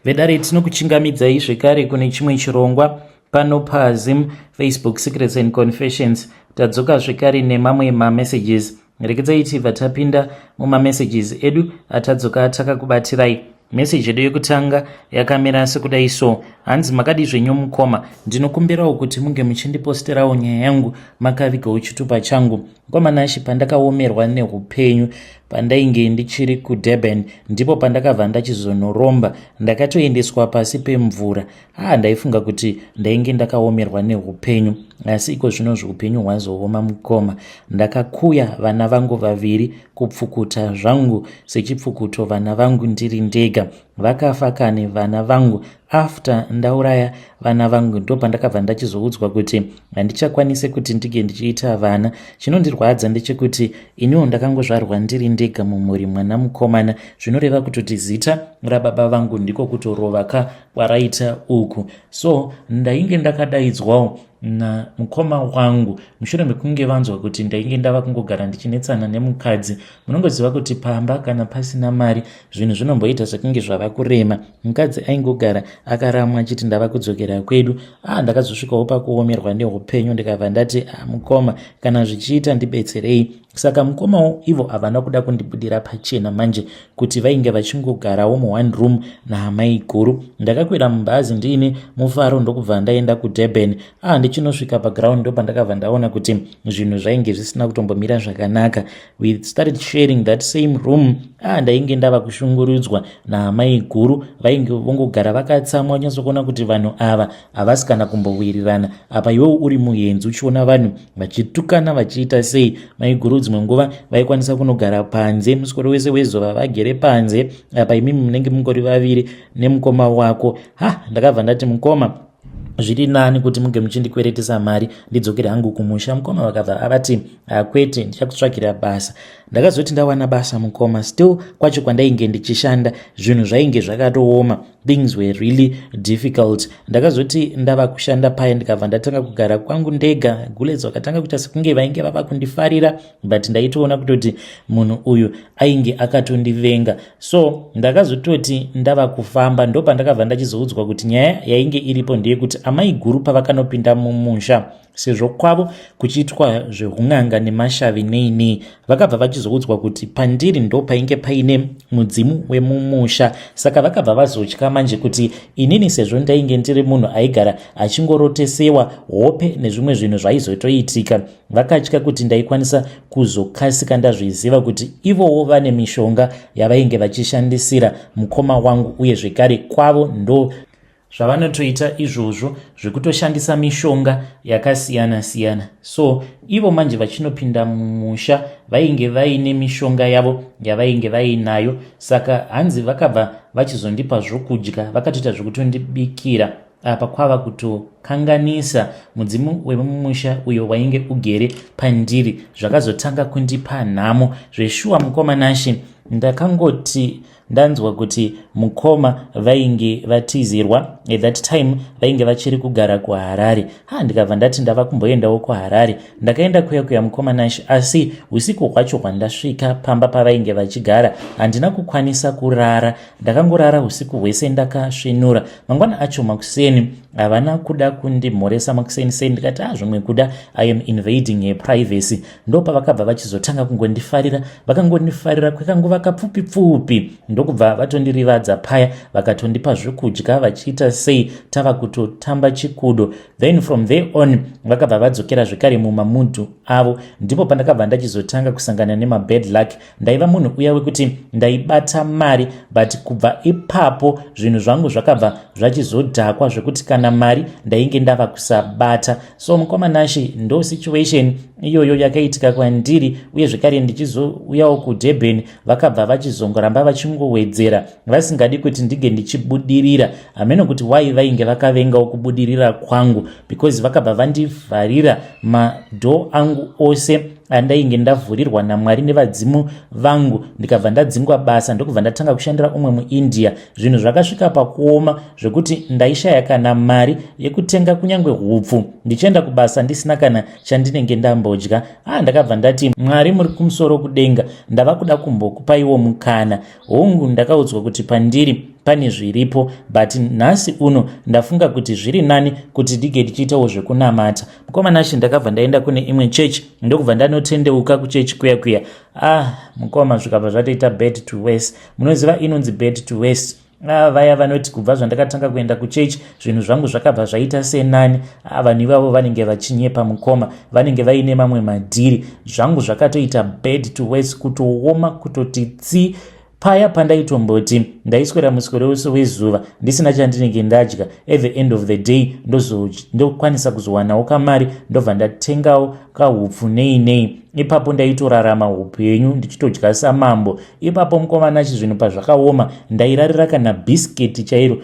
Vedare, tinokuchingamidzai zvekare kune chimwe chirongwa pano paZim Facebook Secrets and Confessions. Tadzoka zvekare nemamwe mamessages. Rekedzai tibva tapinda mumamessages edu atadzoka takakubatirai. Meseji yedu yekutanga yakamira sekudai so. Hanzi, "Makadi zvenyu mukoma? Ndinokumbirawo kuti munge muchindiposterawo nyaya yangu makavigawo chitupa changu. Mukoma Nashi, pandakaomerwa neupenyu pandainge ndichiri kuDurban, ndipo pandakabva ndachizonoromba. Ndakatoendeswa pasi pemvura. Aa, ndaifunga kuti ndainge ndakaomerwa neupenyu, asi iko zvino zveupenyu hwazooma mukoma. Ndakakuya vana vangu vaviri, kupfukuta zvangu sechipfukuto vana vangu ndiri ndega. Vakafa kani vana vangu. After ndauraya vana vangu, ndo pandakabva ndachizoudzwa kuti handichakwanisi kuti ndinge ndichiita vana. Chinondirwadza ndechekuti iniwo ndakangozvarwa ndiri ndega mumhuri, mwana mukomana, zvinoreva kutoti zita rababa vangu ndiko kutorova ka kwaraita uku. So ndainge ndakadaidzwawo namukoma wangu mushure mekunge vanzwa kuti ndainge ndava kungogara ndichinetsana nemukadzi. Munongoziva kuti pamba kana pasina mari, zvinhu zvinomboita sekunge zvava kurema. Mukadzi aingogara akaramwa achiti ndava kudzokera kwedu. A, ndakazosvikawo pakuomerwa neupenyu, ndikabva ndati, 'A, mukoma, kana zvichiita ndibetserei.' Saka mukomawo ivo havana kuda kundibudira pachena manje kuti vainge vachingogarawo muone room naamai guru. Ndakakwira mubhazi ndiine mufaro, ndokubva ndaenda kuDurban. A, ndichinosvika paground, ndo pandakabva ndaona kuti zvinhu zvainge zvisina kutombomira zvakanaka. We started sharing that same room. A, ndainge ndava kushungurudzwa naamai guru. Vainge vongogara vakatsamwa, unyatsokuona kuti vanhu ava havasi kana kumbowirirana. Apa iwewo uri muenzi, uchiona vanhu vachitukana, vachiita sei. Maiguru dzimwe nguva vaikwanisa kunogara panze muswero wese wezuva vagere panze. Apa imimi munenge mungori vaviri nemukoma wako. Ha, ndakabva ndati, 'Mukoma, zviri nani kuti munge muchindikweretesa mari ndidzokere hangu kumusha.' Mukoma vakabva avati, 'Kwete, ndichakutsvakira basa.' Ndakazoti ndawana basa, mukoma, still kwacho kwandainge ndichishanda zvinhu zvainge zvakatooma. Things were really difficult. Ndakazoti ndava kushanda paya, ndikabva ndatanga kugara kwangu ndega. Gulets vakatanga kuita sekunge vainge vava kundifarira, but ndaitoona kutoti munhu uyu ainge akatondivenga. So ndakazototi ndava kufamba, ndo pandakabva ndachizoudzwa kuti nyaya yainge iripo ndeyekuti amai guru pavakanopinda mumusha, sezvo kwavo kuchiitwa zveun'anga nemashavi nei nei, vakabva vachizoudzwa kuti pandiri ndo painge paine mudzimu wemumusha. Saka vakabva vazotya manje kuti inini, sezvo ndainge ndiri munhu aigara achingorotesewa hope nezvimwe zvinhu zvaizotoitika, vakatya kuti ndaikwanisa kuzokasika ndazviziva kuti ivowo vane mishonga yavainge vachishandisira mukoma wangu, uye zvekare kwavo ndo zvavanotoita izvozvo zvekutoshandisa mishonga yakasiyana-siyana. So ivo manje vachinopinda mumusha, vainge vaine mishonga yavo yavainge vainayo. Saka hanzi vakabva vachizondipa zvokudya, vakatoita zvekutondibikira. Apa kwava kutokanganisa mudzimu wemumusha uyo wainge ugere pandiri. Zvakazotanga kundipa nhamo zveshuwa, mukoma Nashi. Ndakangoti ndanzwa kuti mukoma vainge vatizirwa, at that time vainge vachiri kugara kuHarare, ha, ndikabva ndati ndava kumboendawo kuHarare. Ndakaenda kuya kuya, mukoma Nashi, asi usiku hwacho hwandasvika pamba pavainge vachigara, handina kukwanisa kurara. Ndakangorara usiku hwese ndakasvinura. Mangwana acho makuseni havana kuda kundimhoresa makuseni sei. Ndikati, "A, ah, zvimwe kuda I am invading her privacy." Ndopavakabva vachizotanga kungondifarira. Vakangondifarira kwekanguva kapfupi pfupi, ndokubva vatondirivadza paya, vakatondipa zvekudya, vachiita sei, tava kutotamba chikudo. Then from there on vakabva vadzokera zvekare mumamudhu avo. Ndipo pandakabva ndachizotanga kusangana nemabad luck. Ndaiva munhu uya wekuti ndaibata mari, but kubva ipapo zvinhu zvangu zvakabva zvachizodhakwa zvekuti kana mari ndainge ndava kusabata. So mukoma Nashi, ndo situation iyoyo yakaitika kwandiri. Uye zvekare ndichizouyawo kuDurban, vakabva vachizongoramba vachingowedzera, vasingadi kuti ndinge ndichibudirira. Hameno kuti wai vainge vakavengawo kubudirira kwangu, because vakabva vandivharira madoor angu ose andainge ndavhurirwa naMwari nevadzimu vangu. Ndikabva ndadzingwa basa, ndokubva ndatanga kushandira umwe muIndia. Zvinhu zvakasvika pakuoma zvekuti ndaishaya kana mari yekutenga kunyange hupfu. Ndichienda kubasa ndisina kana chandinenge ndambodya. Ah, ndakabva ndati, "Mwari muri kumusoro kudenga, ndava kuda kumbokupaiwo mukana." Hongu, ndakaudzwa kuti pandiri pane. Pane zviripo, but nhasi uno ndafunga kuti zviri nani kuti tige tichiitawo zvekunamata. Mukoma Nashe, ndakabva ndaenda kune imwe chechi, ndokubva ndanotendeuka kuchechi kuya kuya. Ah, mukoma, zvikabva zvatoita bad to worse. Munoziva inonzi bad to worse? Ah, vaya vanoti kubva zvandakatanga kuenda kuchechi zvinhu zvangu zvakabva zvaita senani, ah, vanhu ivavo vanenge vachinyepa, mukoma, vanenge vaine mamwe madhiri. Zvangu zvakatoita bad to worse, kutooma, kutoti tsi. Paya pandaitomboti ndaiswera muswero wese wezuva ndisina chandinenge ndadya, at the end of the day ndokwanisa kuzowanawo kamari, ndobva ndatengawo kahupfu nei nei. Ipapo ndaitorarama upenyu ndichitodya samambo ipapo. Mukoma Nashe, zvinhu pazvakaoma, ndairarira kana bhisiketi chairo.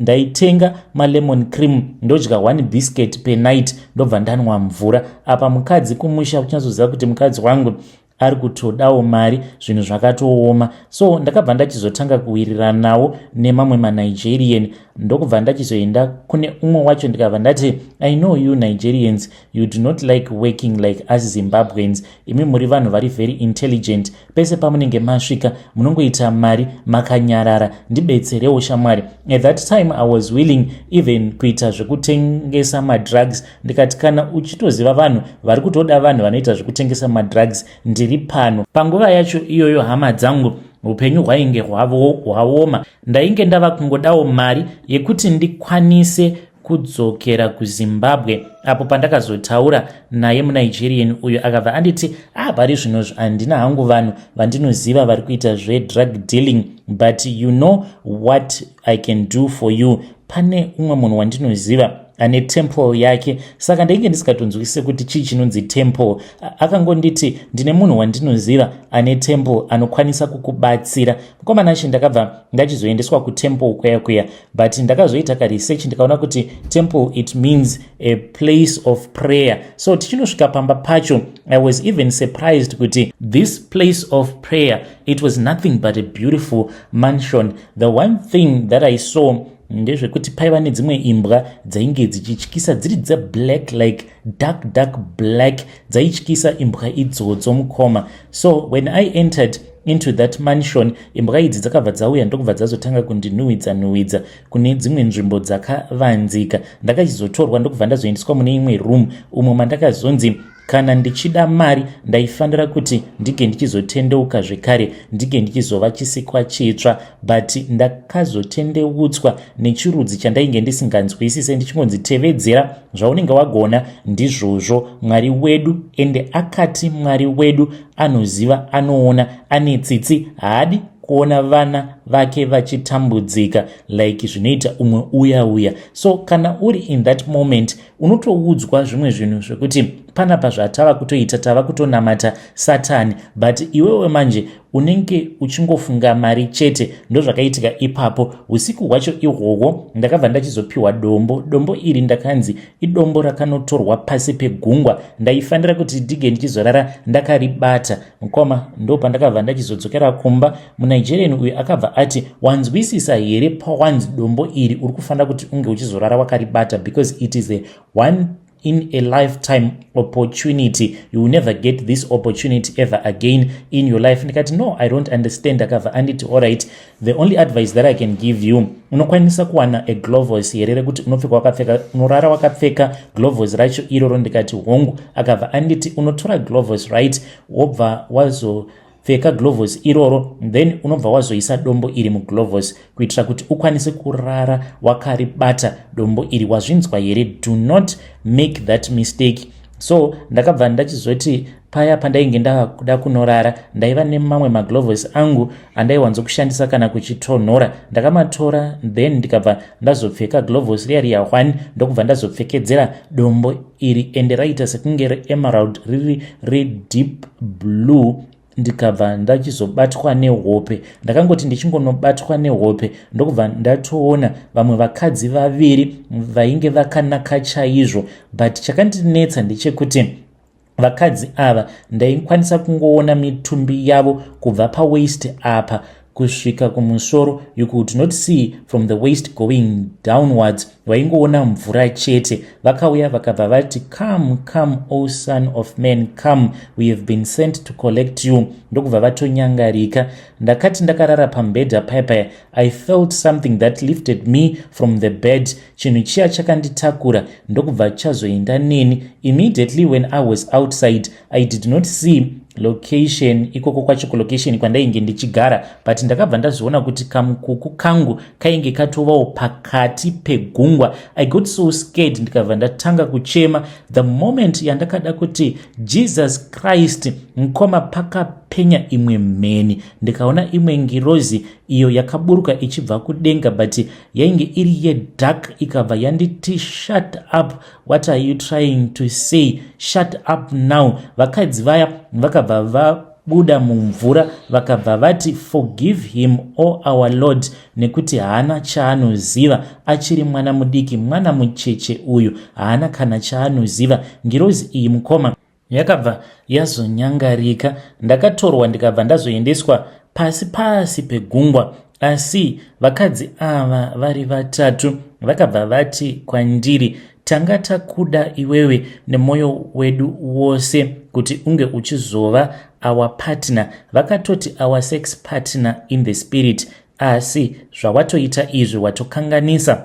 Ndaitenga malemon cream, ndodya one biscuit per night, ndobva ndanwa mvura. Apa mukadzi kumusha, uchinatsoziva kuti mukadzi wangu ari kutodawo mari, zvinhu zvakatooma. So ndakabva ndachizotanga kuwiriranawo nemamwe maNigerian, ndokubva ndachizoenda kune umwe wacho, ndikabva ndati, "I know you Nigerians, you do not like working like us Zimbabweans. Imi muri vanhu vari very intelligent. Pese pamunenge masvika munongoita mari makanyarara. Ndibetserewo, shamwari." At that time I was willing even kuita zvekutengesa madrugs. Ndikati, "Kana uchitoziva vanhu vari kutoda vanhu vanoita zvekutengesa madrugs, ndiri pano." Panguva yacho iyoyo, hama dzangu, upenyu hwainge hwaoma. Ndainge ndava kungodawo mari yekuti ndikwanise kudzokera kuZimbabwe. Apo pandakazotaura naye muNigerian uyo, akabva anditi, "Ah, pari zvinozvo handina hangu vanhu vandinoziva vari kuita zvedrug dealing, but you know what I can do for you? Pane umwe munhu wandinoziva ane temple yake." Saka ndainge ndisingatonzwisise kuti chii chinonzi temple. Akangonditi, "Ndine munhu wandinoziva ane temple anokwanisa kukubatsira." Mukoma Nashe, ndakabva ndachizoendeswa kutemple kuya kuya, but ndakazoita karesearch, ndikaona kuti temple, it means a place of prayer. So tichinosvika pamba pacho, I was even surprised kuti this place of prayer, it was nothing but a beautiful mansion. The one thing that I saw ndezvekuti paiva nedzimwe imbwa dzainge dzichityisa, dziri dzeblack, like dark, dark black. Dzaityisa imbwa idzodzo, mukoma. So when I entered into that mansion, imbwa idzi dzakabva dzauya, ndokubva dzazotanga kundinhuhwidza nhuhwidza kune dzimwe nzvimbo dzakavanzika. Ndakachizotorwa, ndokubva ndazoendeswa mune imwe room, umo mandakazonzi kana ndichida mari ndaifanira kuti ndige ndichizotendeuka zvekare, ndige ndichizova chisikwa chitsva. But ndakazotendeutswa nechirudzi chandainge ndisinganzwisise, ndichingonzi, "Tevedzera zvaunenge wagona, ndizvozvo Mwari wedu." Ende akati Mwari wedu anoziva, anoona, ane tsitsi, haadi kuona vana vake vachitambudzika like zvinoita umwe uya uya. So kana uri in that moment, unotoudzwa zvimwe zvinhu zvekuti panapa zvatava kutoita, tava kutonamata Satani, but iwewe manje unenge uchingofunga mari chete. Ndozvakaitika ipapo. Usiku hwacho ihwohwo ndakabva ndachizopiwa dombo. Dombo iri ndakanzi idombo rakanotorwa pasi pegungwa, ndaifanira kuti ndige ndichizorara ndakaribata. Mukoma, ndo pandakabva ndachizodzokera kumba. MuNigerian uyu akabva ati, "Wanzwisisa here pawanzi dombo iri uri kufanira kuti unge uchizorara wakaribata, because it is a one in a lifetime opportunity? You will never get this opportunity ever again in your life." Ndikati, "No, I don't understand." Akabva anditi, "Allright, the only advice that I can give you, unokwanisa kuwana a glovos here rekuti unopfeka wakapfeka, unorara wakapfeka glovos racho iroro?" Ndikati, "Hongu." Akabva anditi, "Unotora glovos, right, wobva wazo pfeka glovos iroro, then unobva wazoisa dombo iri muglovos kuitira kuti ukwanise kurara wakaribata dombo iri. Wazvinzwa here? Do not make that mistake." So ndakabva ndachizoti paya pandainge ndakuda kunorara, ndaiva nemamwe maglovos angu andaiwanzokushandisa kana kuchitonhora. Ndakamatora, then ndikabva ndazopfeka glovos riya riya 1, ndokubva ndazopfekedzera dombo iri, ende raita sekunge reemerald, riri redeep blue. Ndikabva ndachizobatwa nehope. Ndakangoti ndichingonobatwa nehope, ndokubva ndatoona vamwe vakadzi vaviri vainge vakanaka chaizvo. But chakandinetsa ndechekuti vakadzi ava ndaikwanisa kungoona mitumbi yavo kubva pawaist apa. Kusvika kumusoro, you could not see from the waist going downwards, waingoona mvura chete. Vakauya vakabva vati, "Come, come, O son of man, come, we have been sent to collect you." Ndokubva vatonyangarika. Ndakati ndakarara pambedha paya, I felt something that lifted me from the bed. Chinhu chiya chakanditakura ndokubva chazoenda neni. Immediately when I was outside, I did not see location ikoko kwacho, kulocation kwandainge ndichigara, but ndakabva ndazviona kuti kamukuku kangu kainge katovawo pakati pegungwa. I got so scared, ndikabva ndatanga kuchema. The moment yandakada kuti, "Jesus Christ," mukoma, pakapenya imwe mheni, ndikaona imwe ngirozi iyo yakaburuka ichibva kudenga, but yainge iri yedark. Ikabva yanditi, "Shut up, what are you trying to say? Shut up now." Vakadzi vaya vakabva vabuda mumvura, vakabva vati, "Forgive him, O our Lord, nekuti haana chaanoziva, achiri mwana mudiki, mwana mucheche uyu, haana kana chaanoziva." Ngirozi iyi, mukoma, yakabva yazonyangarika. Ndakatorwa, ndikabva ndazoendeswa pasi pasi pegungwa. Asi vakadzi ava vari vatatu vakabva vati kwandiri, "Tanga takuda iwewe nemwoyo wedu wose kuti unge uchizova our partner." Vakatoti our sex partner in the spirit. "Asi zvawatoita izvi, watokanganisa.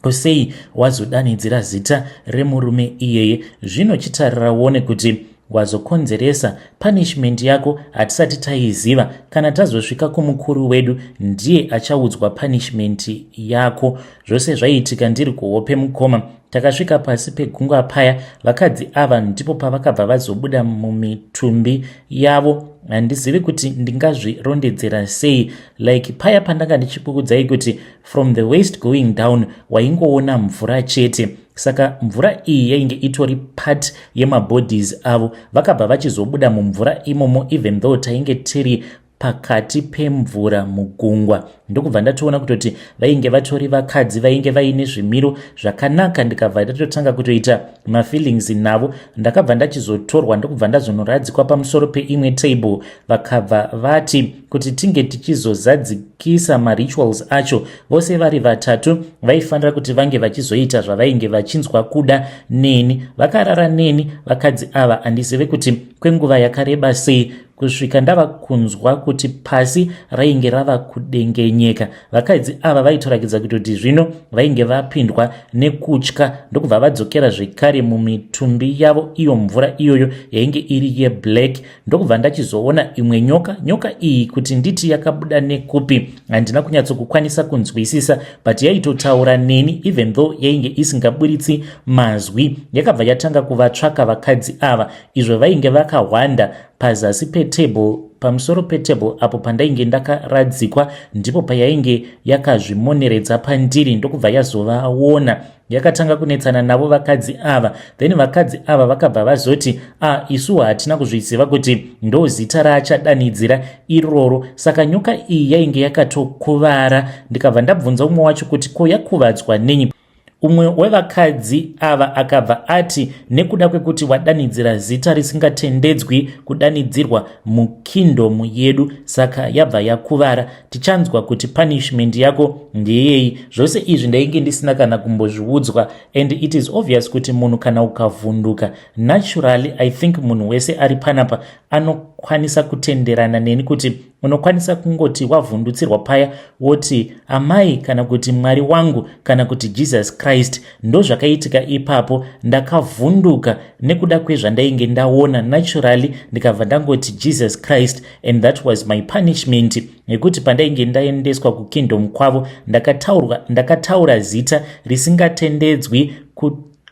Kusei wazodanidzira zita remurume iyeye? Zvino chitarira uone kuti wazokonzeresa. Punishment yako hatisati taiziva. Kana tazosvika kumukuru wedu, ndiye achaudzwa punishment yako." Zvose zvaiitika ndiri kuhope, mukoma. Takasvika pasi pegungwa paya, vakadzi ava ndipo pavakabva vazobuda mumitumbi yavo. Handizivi kuti ndingazvirondedzera sei. Like paya pandanga ndichikuudzai kuti from the waist going down waingoona mvura chete, saka mvura iyi yainge itori part yemabodies avo. Vakabva vachizobuda mumvura imomo, even though tainge tiri pakati pemvura mugungwa. Ndokubva ndatoona kutoti vainge vatori vakadzi vainge vaine zvimiro zvakanaka, ndikabva ndatotanga kutoita mafeelings navo. Ndakabva ndachizotorwa, ndokubva ndazonoradzikwa pamusoro peimwe table. Vakabva vati kuti tinge tichizozadzikisa marituals acho, vose vari vatatu vaifanira kuti vange vachizoita zvavainge vachinzwa kuda neni. Vakarara neni vakadzi ava, handizive kuti kwenguva yakareba sei, kusvika ndava kunzwa kuti pasi rainge rava kudengenyeka. Vakadzi ava vaitorakidza kutoti zvino vainge vapindwa nekutya, ndokubva vadzokera zvekare mumitumbi yavo. Iyo mvura iyoyo yainge iri yeblack. Ndokubva ndachizoona imwe nyoka. Nyoka iyi, kuti nditi yakabuda nekupi, handina kunyatsokukwanisa kunzwisisa, but yaitotaura neni even though yainge isingaburitsi mazwi. Yakabva yatanga kuvatsvaka vakadzi ava, izvo vainge vakahwanda pazasi petable. Pamusoro petable apo pandainge ndakaradzikwa ndipo payainge yakazvimoneredza pandiri, ndokubva yazovaona. Yakatanga kunetsana navo vakadzi ava. Then vakadzi ava vakabva vazoti, "A ah, isu hatina kuzviziva kuti ndo zita raachadanidzira iroro." Saka nyoka iyi yainge yakatokuvara. Ndikabva ndabvunza umwe wacho kuti, "Ko yakuvadzwa nenyi?" Umwe wevakadzi ava akabva ati, "Nekuda kwekuti wadanidzira zita risingatendedzwi kudanidzirwa mukingdom yedu, saka yabva yakuvara. Tichanzwa kuti punishment yako ndeyei." Zvose izvi ndainge ndisina kana kumbozviudzwa, and it is obvious kuti munhu kana ukavhunduka naturally, I think munhu wese ari panapa anokwanisa kutenderana neni kuti unokwanisa kungoti wavhundutsirwa paya woti, "Amai," kana kuti, "Mwari wangu," kana kuti, "Jesus Christ." Ndo zvakaitika ipapo. Ndakavhunduka nekuda kwezvandainge ndaona. Naturally ndikabva ndangoti, "Jesus Christ," and that was my punishment, nekuti pandainge ndaendeswa kukingdom kwavo, ndakataura zita risingatendedzwi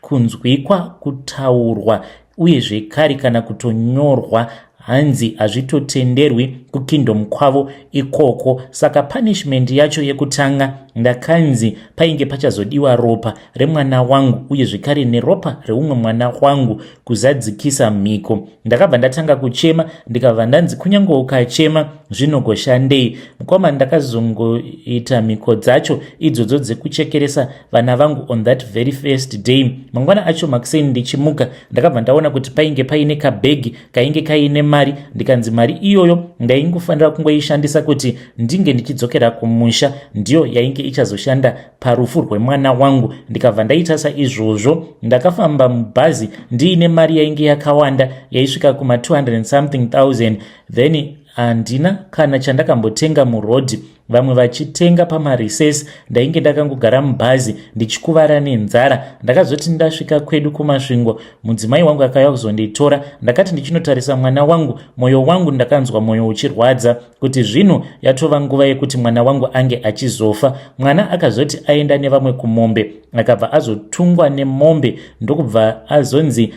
kunzwikwa, kutaurwa, uye zvekare kana kutonyorwa. Hanzi hazvitotenderwi kukingdom kwavo ikoko. Saka punishment yacho yekutanga Ndakanzi painge pachazodiwa ropa remwana wangu uye zvekare neropa reumwe mwana wangu kuzadzikisa mhiko. Ndakabva ndatanga kuchema, ndikabva ndanzi kunyange ukachema zvinogoshandei? Mukoma, ndakazongoita mhiko dzacho idzodzo dzekuchekeresa vana vangu on that very first day. Mangwana acho makuseni ndichimuka, ndakabva ndaona kuti painge paine kabhegi kainge kaine mari, ndikanzi mari iyoyo ndaingofanira kungoishandisa kuti ndinge ndichidzokera kumusha, ndiyo yainge ichazoshanda parufu rwemwana wangu. Ndikabva ndaita saizvozvo. Ndakafamba mubhazi ndiine mari yainge yakawanda, yaisvika kuma 200 something thousand. Then handina kana chandakambotenga murodhi, vamwe vachitenga pamarecess. Ndainge ndakangogara mubhazi ndichikuvara nenzara. Ndakazoti ndasvika kwedu kuMasvingo, mudzimai wangu akauya kuzonditora. Ndakati ndichinotarisa mwana wangu, mwoyo wangu, ndakanzwa mwoyo uchirwadza kuti zvino yatova nguva yekuti mwana wangu ange achizofa. Mwana akazoti aenda nevamwe kumombe, akabva azotungwa nemombe, ndokubva azonzi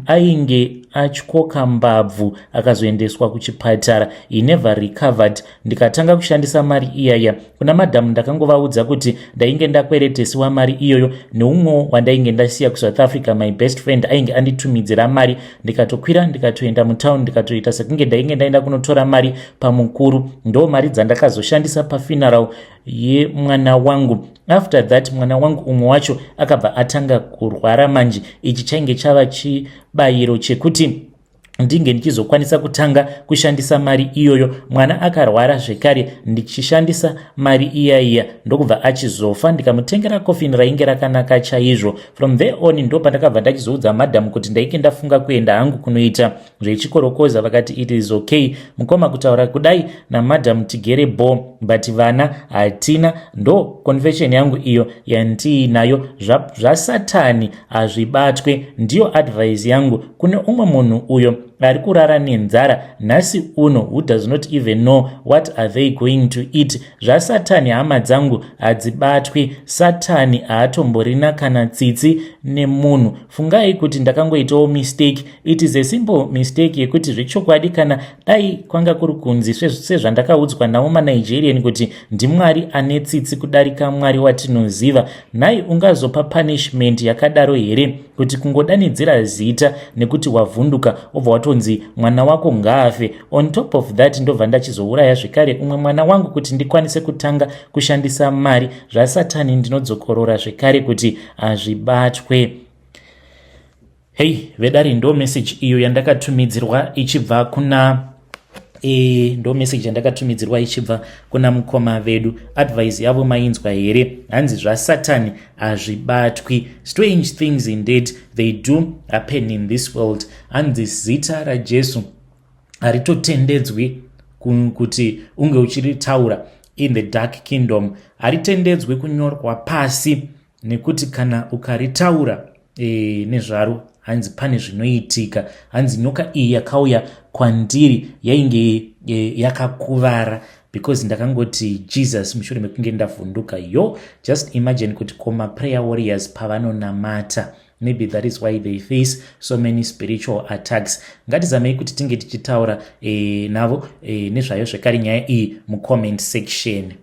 ainge atyoka mbabvu, akazoendeswa kuchipatara. He never recovered. Ndikatanga kushandisa mari iyaya. Kuna madhamu ndakangovaudza kuti ndainge ndakweretesiwa mari iyoyo neumwewo wandainge ndasiya kuSouth Africa, my best friend, ainge anditumidzira mari. Ndikatokwira, ndikatoenda mutown, ndikatoita sekunge ndainge ndaenda kunotora mari pamukuru. Ndo mari dzandakazoshandisa pafuneral yemwana wangu. After that, mwana wangu umwe wacho akabva atanga kurwara. Manje ichi chainge chava chibayiro chekuti ndinge ndichizokwanisa kutanga kushandisa mari iyoyo. Mwana akarwara zvekare ndichishandisa mari iya iya, ndokubva achizofa. Ndikamutengera coffin rainge rakanaka chaizvo. From there on, ndo pandakabva ndachizoudza madhamu kuti ndainge ndafunga kuenda hangu kunoita zvechikorokoza. Vakati it is okay. Mukoma, kutaura kudai namadhamu tigere bo, but vana hatina. Ndo confession yangu iyo yandiinayo. Zvasatani hazvibatwe. Ndiyo advice yangu kune umwe munhu uyo ari kurara nenzara nhasi uno, who does not even know what are they going to eat. Zvasatani, hama dzangu, hadzibatwi. Satani haatomborina kana tsitsi nemunhu. Fungai kuti ndakangoitawo mistake. It is a simple mistake yekuti zvechokwadi kana dai kwanga kuri kunzi sezvandakaudzwa navo maNigerian kuti ndimwari ane tsitsi kudarika Mwari watinoziva, nhai ungazopa punishment yakadaro here, kuti kungodanidzira zita nekuti wavhunduka, wobva watonzi mwana wako ngaafe? On top of that, ndobva ndachizouraya zvekare umwe mwana wangu kuti ndikwanise kutanga kushandisa mari. Zvasatani, ndinodzokorora zvekare kuti hazvibatwe. Hei vedare, ndo message iyo yandakatumidzirwa ichibva kuna ndo message yandakatumidzirwa ichibva kuna mukoma vedu. Advice yavo mainzwa here? Hanzi zvasatani hazvibatwi. Strange things indeed, they do happen in this world. Hanzi zita raJesu haritotendedzwi kuti unge uchiritaura in the dark kingdom, haritendedzwi kunyorwa pasi, nekuti kana ukaritaura nezvaro, hanzi pane zvinoitika. Hanzi nyoka iyi yakauya kwandiri yainge yakakuvara because ndakangoti Jesus mushure mekunge ndavhunduka. Yo, just imagine kuti koma prayer warriors pavanonamata, maybe that is why they face so many spiritual attacks. Ngatizamei kuti tinge tichitaura navo nezvayo zvekare nyaya iyi mucomment section.